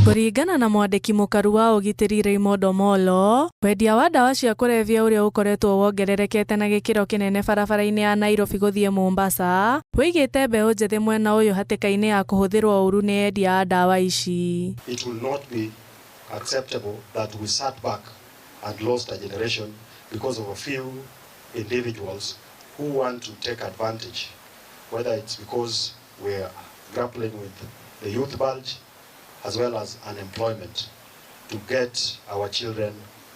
Kũringana na mwandĩki mũkaru wa ũgitĩri Raymond Omolo, wendia wa ndawa cia kũrebia ũrĩa ũkoretwo wongererekete na gĩkĩro kĩnene barabara-inĩ ya Nairobi gũthiĩ Mombasa, wĩigĩte mbeũ njĩthĩ mwena ũyũ hatĩka-inĩ ya kũhũthĩrwo ũru nĩ endia a ndawa ici. It will not be acceptable that we sat back and lost a generation because of a few individuals who want to take advantage, whether it's because we're grappling with the youth bulge as well as unemployment, to get our children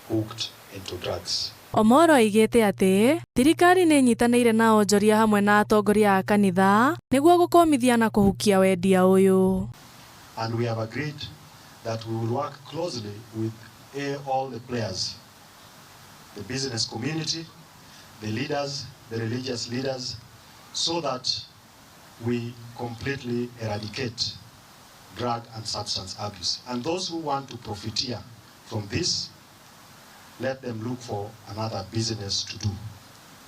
hooked into drugs. Omolo oigĩte atĩ thirikari nĩ ĩnyitanĩire na onjoria hamwe na atongoria a kanitha nĩguo gũkũmithia na kũhukia wendia ũyũ. And we have agreed that we will work closely with all the players, the business community, the leaders, the religious leaders, so that we completely eradicate drug and substance abuse. And those who want to profiteer from this, let them look for another business to do.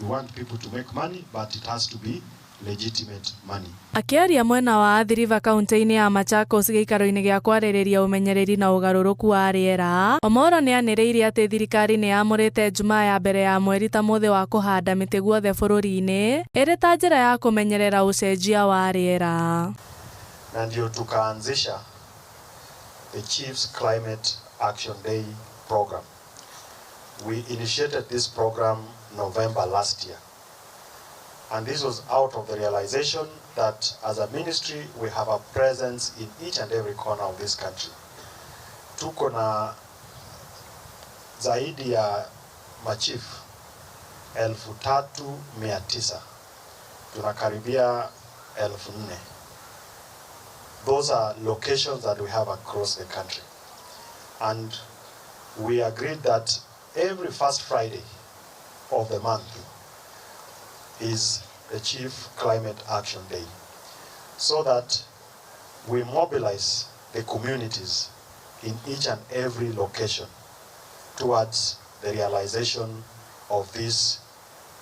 We want people to make money, but it has to be legitimate money. Akĩaria mwena wa Athi River kaunti-inĩ ya Machakos gĩikaro-inĩ gĩa kwarĩrĩria ũmenyereri na ũgarũrũku wa rĩera, Omolo nĩ anĩrĩire atĩ thirikari nĩ yamũrĩte Jumaa ya mbere ya mweri ta mũthĩ wa kũhanda mĩtĩ guothe bũrũri-inĩ ĩrĩ ta njĩra ya kũmenyerera ũcenjia wa rĩera. Na ndio tukaanzisha the Chiefs Climate Action Day program. We initiated this program November last year. And this was out of the realization that as a ministry we have a presence in each and every corner of this country. Tuko na zaidi ya machief 3,900, tunakaribia 4,000. Those are locations that we have across the country. And we agreed that every first Friday of the month is the Chief Climate Action Day, so that we mobilize the communities in each and every location towards the realization of this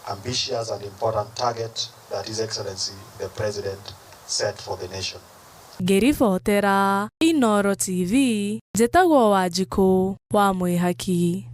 ambitious and important target that His Excellency the President set for the nation. Ngĩribotera Inoro TV, njĩtagwo Wanjikũ wa Mwĩhaki.